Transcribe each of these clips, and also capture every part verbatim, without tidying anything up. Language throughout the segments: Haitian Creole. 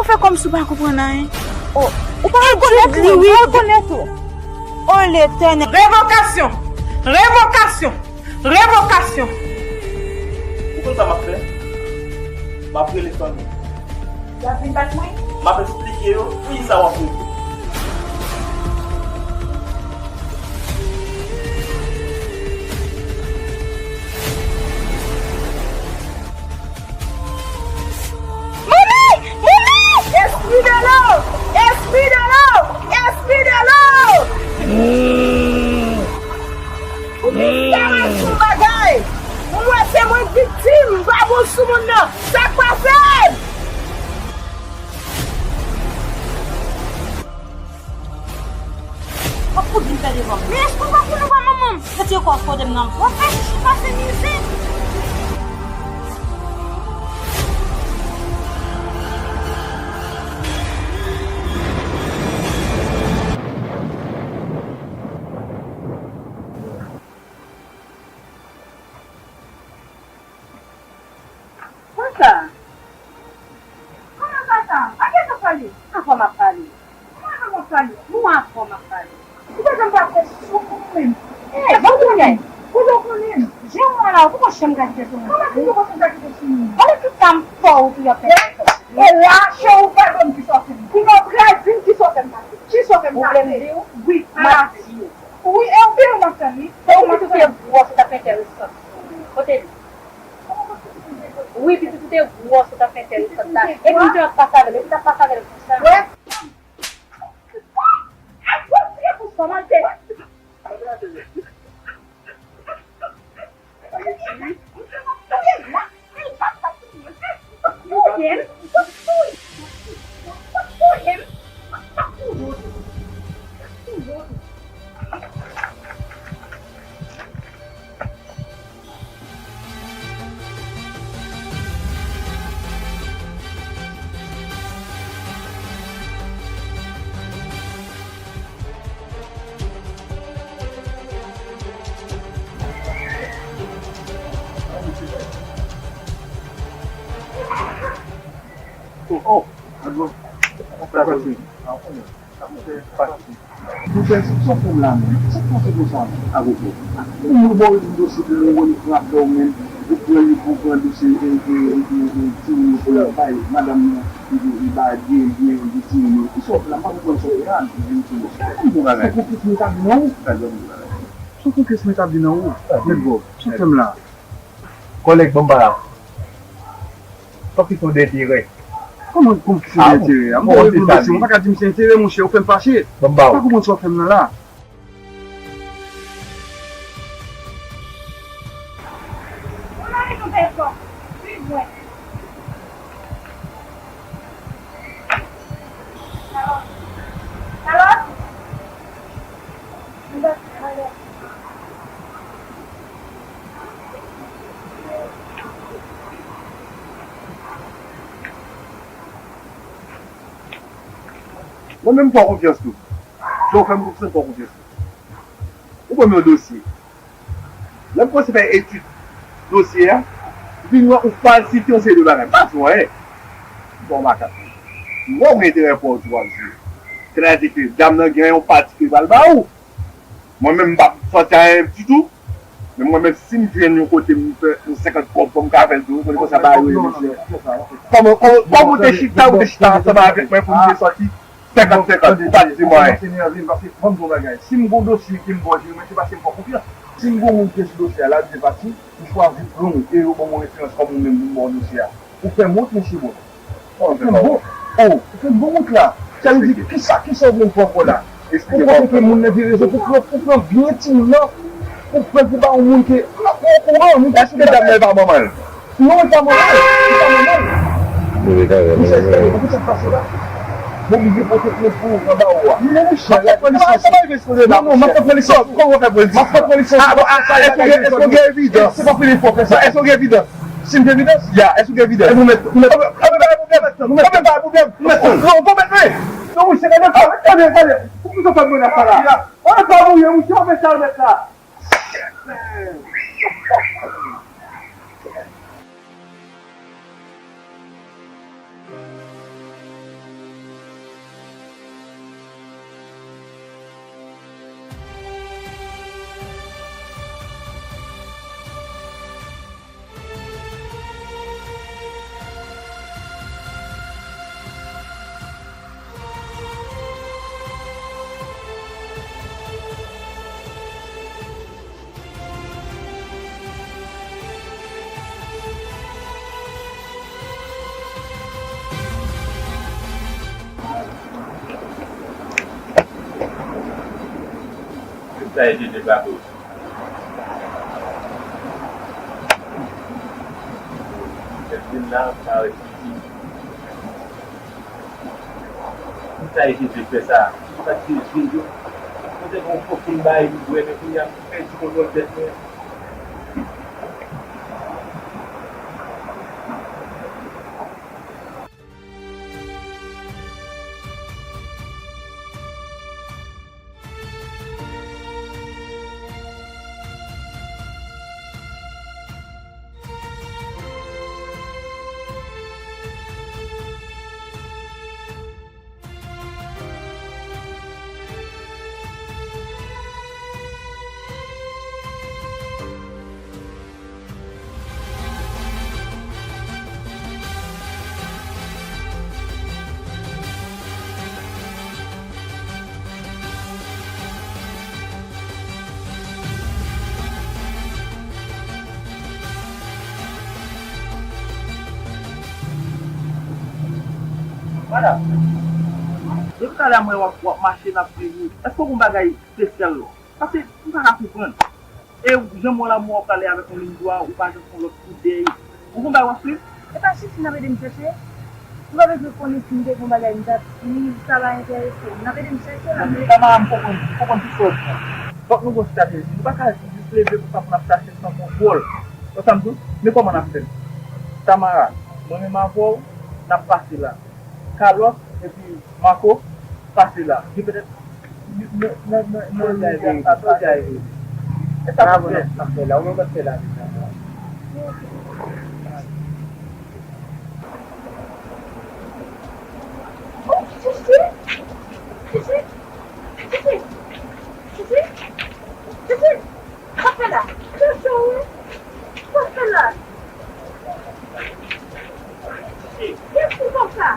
Ou fè kòmsi w pa konprann anyen. Oh, ou pa rekonèt li, wi, ou rekonèt ou. Oh, Letènèl. Revokasyon! Revokasyon! Revokasyon! Ou konn sa m ap fè? M ap rele fanmi. Y ap vin bat mwen? M ap eksplike yo kisa w ap regle. Mouri! Mouri! Espri de lo! Espri de lo! Espri de lo! Ou te fè yon bagay! Mwen se mwen k viktim, m pa bon sou moun nan! Sa k pase? W ap fout vin fè devan m. Men èske w pa konn ou pa manman m? Retire kò w sou kote m nan. W ap fè chichi pase mizè. Kòman sa? Kòman sa sa? A kiyès w ap pale? Avè w m ap pale. Kòman avè m w ap pale? Non, avè w m ap pale. Ou pa janm pa fè sou ou menm. Ey, ban m konnen. Kote w konnen? Je w la, ou poko janm gade tèt ou menm. Kòman si ou poko janm gade tèt ou menm? Gade tout sa m fè ou tou y ap fè. E la, cheri, ou pral ban m kisa w fè m. Kounya w pral di m kisa w fè m pase. Kisa w fè m pase? Ou vle m di w? Wi, m ap di w. Wi, e ou vle m ap tann, wi. E ou pitit ou te gwòs ou t ap enteresan. Kote li? Wi, pitit ou te gwòs ou t ap fè enteresan la. Epi m te ap pase avè l, epi w t ap pase avè l konsa. Wè. Ay, wè, tiye pou sa, malfektè. Oh, oh, advan. Sa pase. Monchè, sa w fè m la menm? Sa k pase konsa? Agogo. Ou mwen ba w yon dosye pou mwen, ou pran afè w menm, ou pran li pou pran dosye, e, e, e, e, e, timoun yo pou l al bay madanm nan, e, e, e, ba, gen, gen, gen timoun yo. Kisa w fè la? M pa konprann sa w fè a, vin sou dosye. Sa konplis mwen etabli nan ou? Sa konplis mwen etabli nan ou? Mèt Bòb, sa w fè m la? Kòlèg, ban m pale avè w. Sa w ki se yon deterè. Kòman pou m ki se yon deterè? A, m pa wè pwoblèm, ou pa ka di m se enterè, monchè, ou fè m fache. Ban m ba w. M pa konprann sa w fè m nan la. Mwen menm m fè w konfyans tou. Jan w fè m konfyans, m fè w konfyans tou. Ou ban m yon dosye. Lè m kòmanse fè etid dosye a, ou vin wè ou falsifye yon seri de bagay. M pa di w anyen. M fè w makak. M wè w gen enterè pa w tou w ap jwe. Sètadi ke dam nan gen yon pati ke l pral ba ou. Mwen menm, m p ap sòti anyen ditou. Men mwen menm, si m jwenn yon kote m fè yon senkant kòb, fò m ka fè l tou. Konnen konsa bagay yo ye, mesye. Kòman, kòman, kòman ou te chita, ou te chita ansanm avèk mwen pou m te sòti senkant senkant, ou pa t di mwen anyen. Kòmanse nève m, paske ban m di w yon bagay. Si m gon dosye ke m ba w jere, mwen se paske m fè w konfyans. Si m gon moun ki te sou dosye a, l al byen pati, ou chwazi pran w, e yo ban m yon referans kòm ou menm pou m ba w dosye a. Ou fè m wont, mesye Bòb. Ou fè m bon, oh, ou fè m bon wout la. Sa vle di, kisa, kisa w vle m fè ankò la? Ou panse ke moun nan gen rezon pou pran, pou pran byen timoun nan, pou pran pou ba yon moun ke, ou okouran, moun ki... Èske dam nan pa manman l? Non, li pa manman l, li pa manman l. Misye, ou konn sa k pase la? M oblije pote plent pou anba ou a. Non, monchè, non, non, m ap pran lisans. Kòman w fè pran lisans? M ap pran lisans. Ah, bon, ah, ah, èske w gen, èske w gen evidans? Se pa premye fwa w fè sa. Èske w gen evidans? Si m gen evidans? Ya, èske w gen evidans? Ebyen, ou mèt, ou mèt. Anben, anben, bay pwoblèm. Ou mèt, anben, bay pwoblèm. Ou mèt. Non, ou mèt, non. Non, wi, se gade, gade, gade, gade. Pou ki w fè mwen sa la? Anben, pa mouye, wi, se anben sa ou mèt la. Sa e de de bato. Mwen vin la, m pa rete. Sa e de de fè sa. Sa ki vin yo. Mwen te gon fòk pou m bay li bwè, men kounye a m pèdi kontwòl tèt mwen. Madanm, depi talè a m wè w ap, w ap mache, n ap swiv ou. Èske w gen yon bagay espesyal la? Paske m pa ka konprann. E jan m wè w la, m wè w ap pale avèk yon liy dwat, ou pa janm fè yon lòt koudèy. Ou gon bagay w ap swiv? E pa chèche n ap ede m chèche? Ou pa bezwen konnen si m te gon bagay m t ap swiv, sa pa enterese m. N ap ede m chèche la. Tamara, m konprann, m konprann tout sa w di a. Fòk nou gon estrateji. Nou pa ka jis leve konsa pou n ap chache l san kontwòl. Ou konprann sa m di w? Men kòman n ap fè l? Tamara, mwen menm avè w, n ap pase la. Carlos epi Marco pase la. Gen petèt nan, nan, nan, nan limyè sa, sa k ap rive. E sa pou fè? Sa fè la, ou menm w ap fè la deja. Oh, Chichi! Chichi! Chichi! Chichi! Chichi! Sa fè la? Sa fè la? Kiyès ki konsa?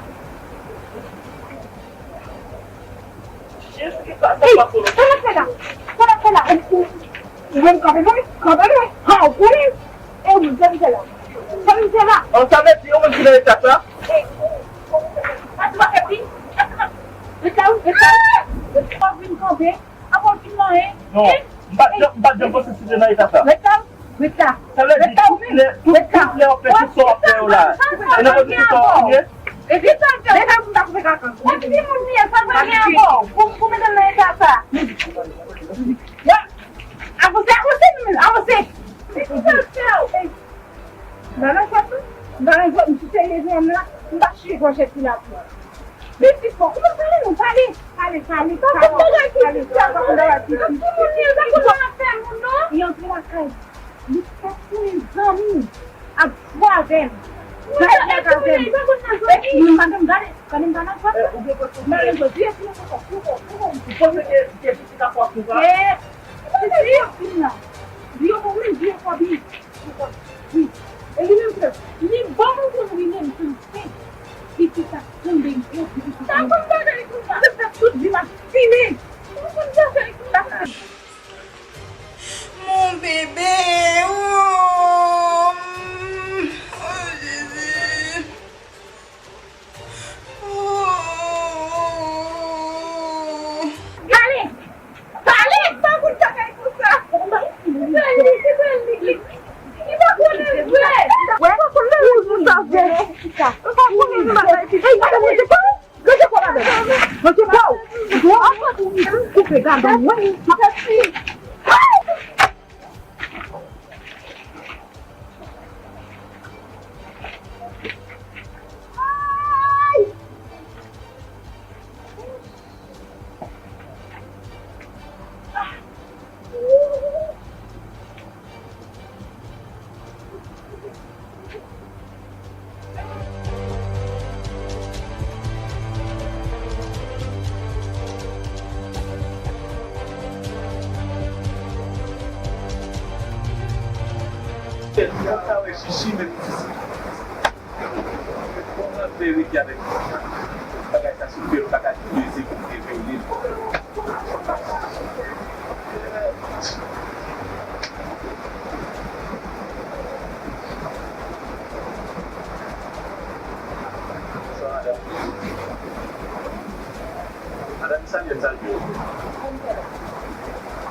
Ey, sa n ap fè la? Sa n ap fè la? Ou, ou, ou menm kanpe lwen, kanpe lwen. Ha, ou konnen. E ou menm, sa n fè la? Sa n fè la? An, sa vle di, ou menm ki nan eta sa? Ey, ou, ou, ou, sa ti pa fè bri? Sa ti pa, ret la, ret la. Ret la, ou vin kanpe. Apa w fin manyen? Non, m pa t janm, m pa t janm panse si te nan eta sa. Ret la, ret la. Sa vle di tout lè, tout, tout lè w ap fè tout sa w ap fè yo la. E nan pozisyon sa w ye? Ret la, ret la pou m ta koupe kaka. Ou timoun li ye, sa l pral gen ankò pou, pou mete l nan eta sa. Avanse, avanse, nou menm, avanse. Men ki sa l fè w? M pa nan fòt non. M pa nan fòt, m sou serye jwenn la, m pa chire gòjèt sou lapli. Men pitit bon, ou pa pale non, pale, pale, pale, pale, pale, pale, pale, pale, pale, pale. Li antre lakay, li fè tounen zanmi ak vwazèn. Gade lakay avè m. Epi m pa menm gade, gade m pa nan fòt. Ou gen pwoteje. M pa nan fòt, di yo tounen fòt, fòt, fòt, fòt. Ou panse ke, ke pitit la fòt konsa? Pitit, pitit la. Di yo bon, men di yo fò byen. Wi. E li menm frè, li bon moun konn wi menm sou l fè. Pitit sa konn de yo, pitit sa konn bagay konsa. Se sa tout vi m ap fini. Ou konn bagay konsa. Mon bébé, oh, mm, oh Jésus. Pale! Pale! Pa konn bagay konsa. Se li, se li, li, li pa konnen vre. Wè, ou sa vre. Ou pa konnen bagay ki. Ey, gade manje kò w. Manje kò w, madanm. Manje kò w. Ou ap koupe gadon mwen. Mwen pa wè Chichi menm isit. Kòman verite avèk bagay sa sou fè yo pa ka di mezi pou te veye. Sa madanm. Madanm Samuel, salye w.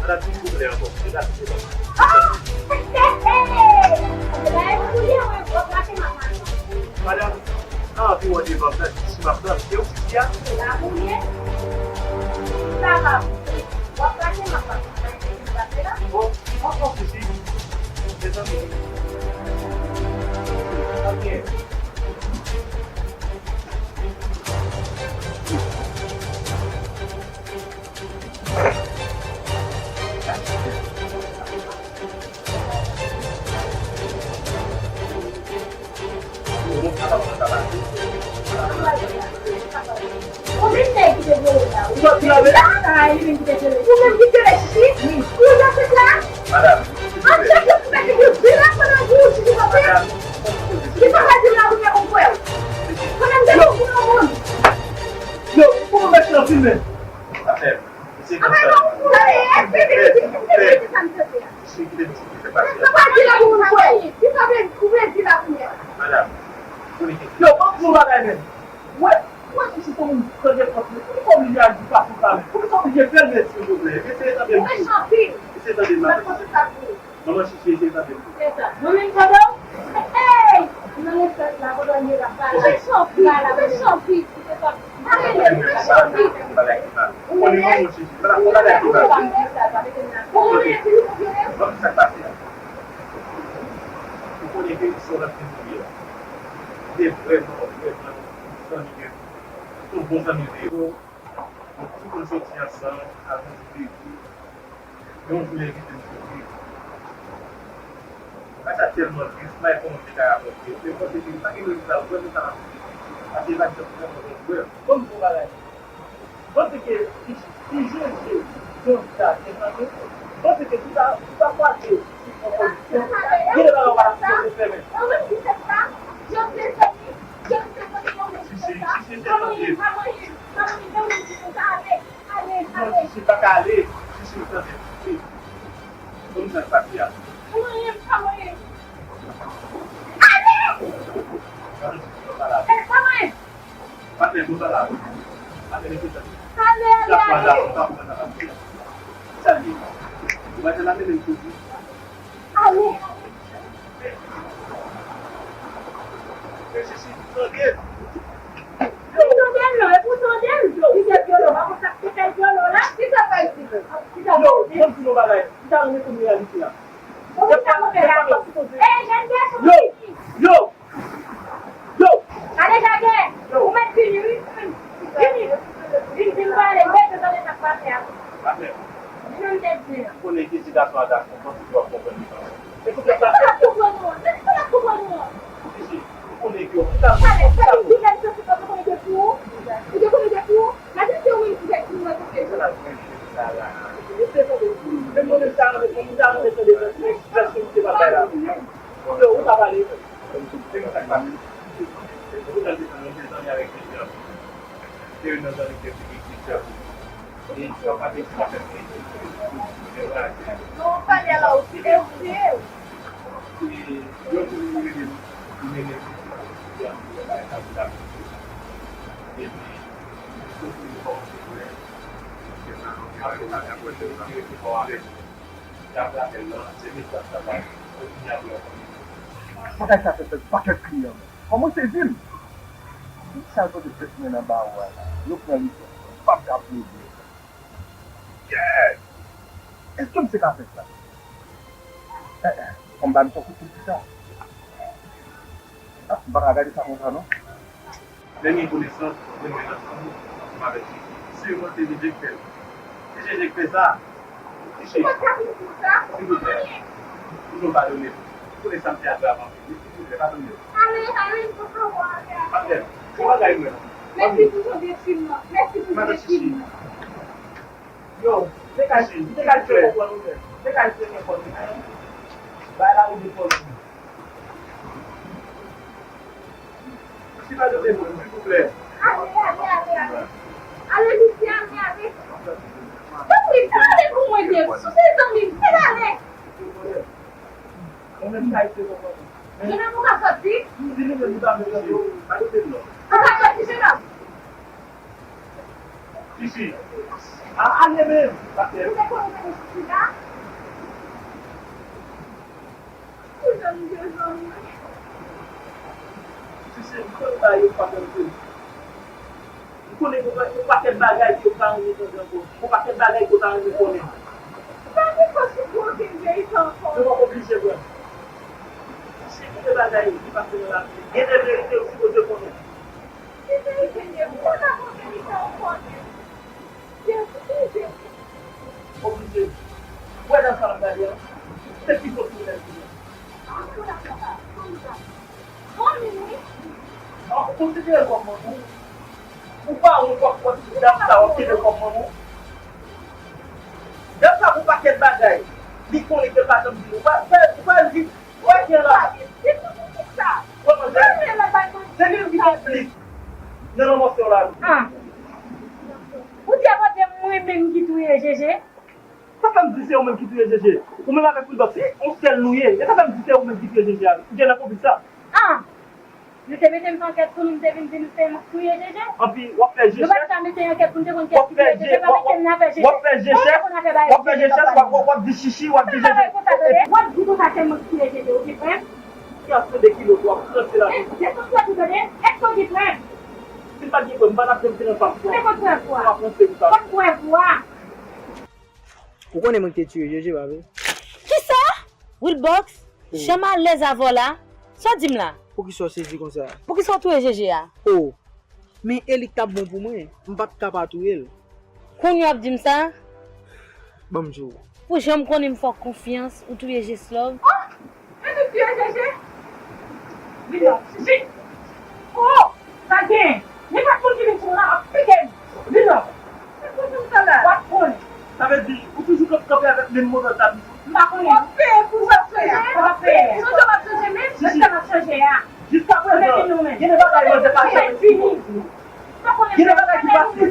Madanm, silvouplè, ankò. Madanm, silvouplè. Ah! Hey, hey, hey! Madanm, anvi wè devan, si m ap danse, ou sisi a? Bon, bon, sisi. Mezanmi. Ok. Ou menm ki te vyolen la, ou menm ki te vyolen. Ou menm ki vyolen, chichi. Ou jan fèt la. Madanm, an chèf yo pou mete yo di la pandan jou, chichi, pandan. Ki sa w di la, ou fè konprann. Pandan m te konprann yon moun. Yo, pou mwen mèt nan filme. Afè, se konsa. Yo, ban m di yon bagay, men. Wè, wè, si se yon moun tande pòt, men, poukisa w oblije al di patron sa, men? Poukisa w oblije fè l, men, silvouplè? Eseye tande m. Ou mechan anpil. Eseye tande m. Manman Chichi, eseye tande m. Mwen menm tande w. Hey! Nan lespès la, pandan l ye la, ba la. Ou mechan anpil, ou mechan anpil. Ou konnen manman Chichi, pa la, pa la, pa la. Ou konnen, ou konnen sa k pase a. Ou konnen ke se yon lòt moun li ye. Li te vrèman, vrèman zanmi ke, se yon bon zanmi li te ye. Nou tou konn soti ansanm, al nan yon plezi. Yon jou li envite m sou li. Bagay sa tèlman tris, m pa wè kòman m te ka rapòte. Men m panse ke li pa gen rezon sa vrèman sa m ap di. Paske li pa t janm vrèman yon frè m. Ban m di w yon bagay. M panse ke li, li jije jan sa te sanble. M panse ke si sa, si sa kwaze sou yon pozisyon, gen de bagay w pa t ap sipoze fè menm. Chichi, Chichi, se tande. Non, Chichi pa ka ale. Chichi, tande. Chichi. Kòm sa k pase a. Ou anyen, m pa anyen. Ale! Gade Chichi, pa la. E, pa anyen. Patnè, nou pa la. Patnè, nou pa la. Ale, ale, ale. Sa l ye? Ou pa janm ap mennen m sou li. Ale. Men Chichi, tande. Li tande l non, epi w tande l. Li te vyole w, pa konn sa k te fè l vyole w la. Kisa w fè isit? Kisa w fè isit? Yo, ban m di nou bagay. Li ta renmen konn reyalite a. Bon, kisa w fè la? Yo, yo, yo. Gade Jacques, ou mèt vini wi. Vini. Vin, vin pale, ou mèt tande sa k pase a. Vin, nou te di. Ou konnen ke se gason a gason, panse ke w ap konprann li. Se pou sa. Se pou l ap konprann ou an. Se pou l ap konprann ou an. Chichi, ou konnen ke w ta. Pale, pale, di lè m soti kòm ou konnen ke pou ou. Ou te konnen ke pou ou. Gade se ou menm ki fè pou mwen kote. Sa la, sa la. Ou te tande, ou te tande, ou te tande, ou te tande, prèske ou te pa bay la. Yo, ou ta pale. Se konsa k pase. Ou ta desann, ou te zanmi avèk Christian. Se youn nan zanmi ke te gen Christian. Non, pale la, ou file, ou file. Bagay sa fè fè pakèt kliyan. Kòman sezi m? Tout sa yo pote tèt mwen nan bawo a la. Yo pran li, m p ap ka plede. Yes! Èske m se ka fè sa? Eh, eh, fò m ba misye yon kout pye pou sa. Ah, m pa ka gade sa konsa, non. Lè m gen konesans, mwen mwen ansanm, ansanm avèk li. Sèlman se Jeje k fè l. Se Jeje k fè sa. Tichi, silvouplè, toujou padone m. Ou konnen sa m fè a grav anpil, men silvouplè, padone m. Ale, ale, m poko wè ale. Patnè, se bagay mwen. Mèsi pou jodi fim nan. Mèsi pou jodi fim nan. Yo, se kay, se kay fè konprann ou menm. Se kay fè konprann ou menm. Bay la ou di fò nou. Ti pa de depo, silvouplè. Ale, ale, ale, ale. Ale, Lucien, ale, ale. Tanpri, fè ale pou mwen, Dave. Si w se zanmi m, fè ale. Mwen menm, sa ete konprann. Jenòm, ou ka sòti? Si nou menm, nou pa vle sòti, pa de depo. Ou ka sòti, jenòm. Fifi. A, ale menm, patnè. Ou te konnen se Fifi la? Ou janm te zanmi. Fifi, m konn bagay yo pa konn. M konnen gen yon pakèt bagay ke w pa renmen tande ankò. Yon pakèt bagay ke w ta renmen konnen. Pa gen fòs pou okenn verite ankò. Ou pa oblije kwè m. Fifi, gen de bagay ki pase nan lavi. Gen de verite ou sipoze konnen. Ki verite, Dave? Ou pa ka konn verite ankò, Dave. Dave, ou oblije. Oblije. Ou wè nan sa m ap gade an? Se ki sòti ou mèt di. An, ou dakò sa. Zanmi m wi. An, ou konsidere l kòm manman w? Ou pa wont w ap pran dam sa w ap kenbe kòm manman w? Dam sa gon pakèt bagay li konnen ke l pa janm di nou. Ou pa, ou pa di Wè, gen la. Li konplis sa. Kòman se? Se li ki konplis nan lanmò sè w la wi. Ah. Ou di a pote mwen menm ki touye Jeje? Sa fè m di se ou menm ki touye Jeje? Ou menm avèk Wildox, se yon sèl nou ye. E sa fè m di se ou menm ki touye Jeje a. Ou gen nan konplis sa. Ah. Yo te mete m nan ankèt pou nou, m te vin di nou se mwen k touye Jeje. Anpi w ap fè jechèch. Nou pa t ka mete ankèt pou nou te konn kiyès ki touye Jeje, pa mete m nan afè jechèch. W ap fè jechèch, w ap fè jechèch, w ap, w ap di chichi, w ap di Jeje. W ap di konsa se mwen k touye Jeje, ou gen prèv? Ki ap fè de kilo, w ap ranse la. Èske w gen prèv? Èske w gen prèv? Si m pa t gen prèv, m pa t ap janm te nan fam. Ou te konn prèv ou a. Ou ap ranse konsa. Konn prèv ou a. Ou konnen mwen ki te tiye Jeje, pa vre? Kisa? Wilbox, jan m alèz avè w la, sa w di m la? Poukisa w sezi konsa? Poukisa w touye Jeje a? O, men e li k t ap bon pou mwen, m pa t ka pa touye l. Kounye a w ap di m sa? Ban m di w. Pou jan m konnen m fè w konfyans, ou touye Jesslove. O! E nou k touye Jeje? Vin non, Jeje! O! Sa gen! Nenpòt moun ki vin sou mwen la ap pike m! Vin non! Se pou di w sa la! W ap konnen! Sa vle di, ou toujou kanpe avèk menm modèl sa toujou? M pa konnen. W ap peye pou sa w fè a! W ap peye! Sonje w ap sonje menm? Sonje w ap sonje a! Jiskaprezan, gen de bagay manzè pa janm eksplike w. Gen de bagay ki pase.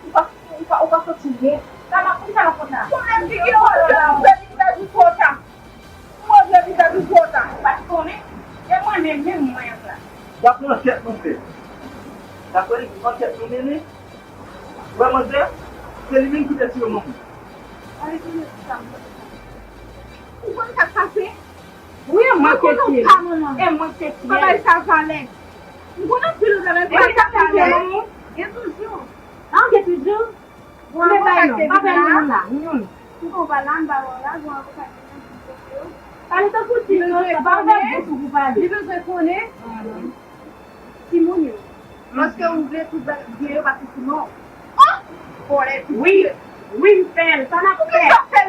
Ou pa, ou pa, ou pa soti byen. Sa m ap, kisa m ap konn la? Ou menm ki gen yon vizaj ou twò ta. Yon vizaj ou twò ta. Ou pa t konnen? E mwen menm, menm mwen an la. Daprè ankèt nou fè. Daprè ankèt nou mennen. Wè manzè, se li menm ki te tiye manman. Ou konn sa k pase? Wi, e mwen k te tiye l. E mwen k te tiye l. Pa bay sa valè. M konn anpil ou ta bay sa valè. Gen toujou. An, gen toujou. Bon, avoka k te vin la. M konn pa la, m pa wè w la, bon, avoka k te vin la, m konn yo. Pale tankou ti nonòs, pa ouvè bouch ou pou pale. Li bezwen konnen. Timoun yo. Paske ou vle tout byen yo pase sou non. Oh! Vòlè. Wi. Wi, m fè l. Sa n ap fè?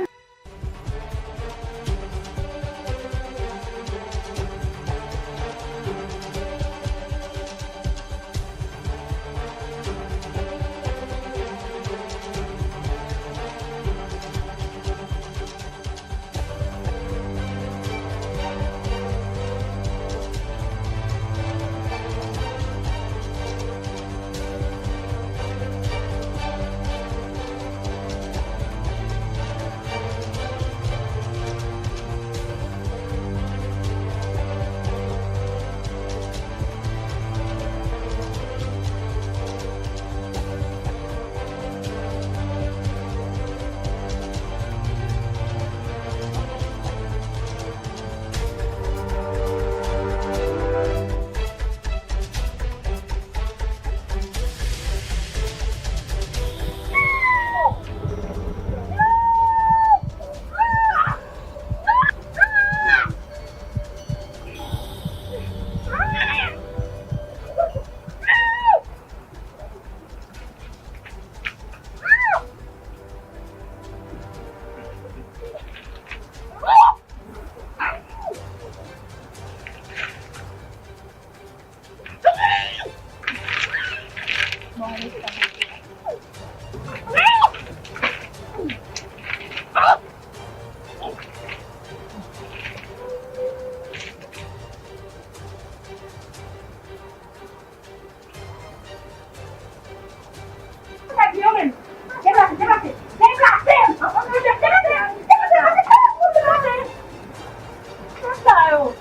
Sa yo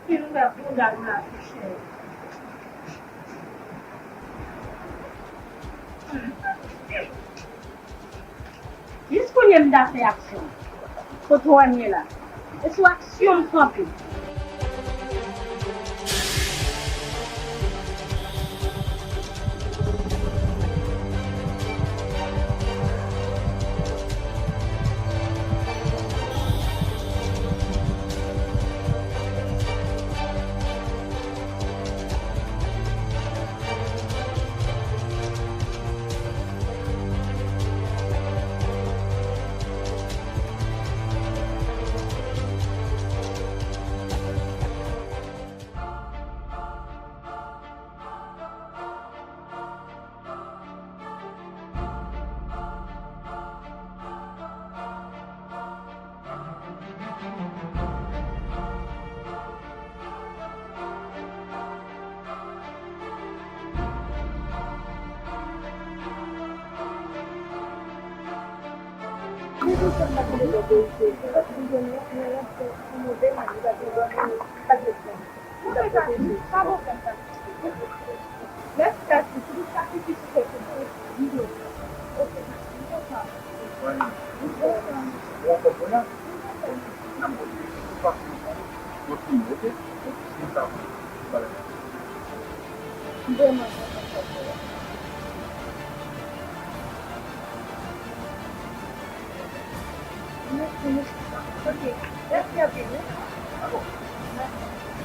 fin fè bouda m la pi chè. Jis kounye m ta fè aksyon. Kote w wè m ye la? E sou aksyon m kanpe. Ok. Mèsi anpil, wi. Dakò. Mèsi.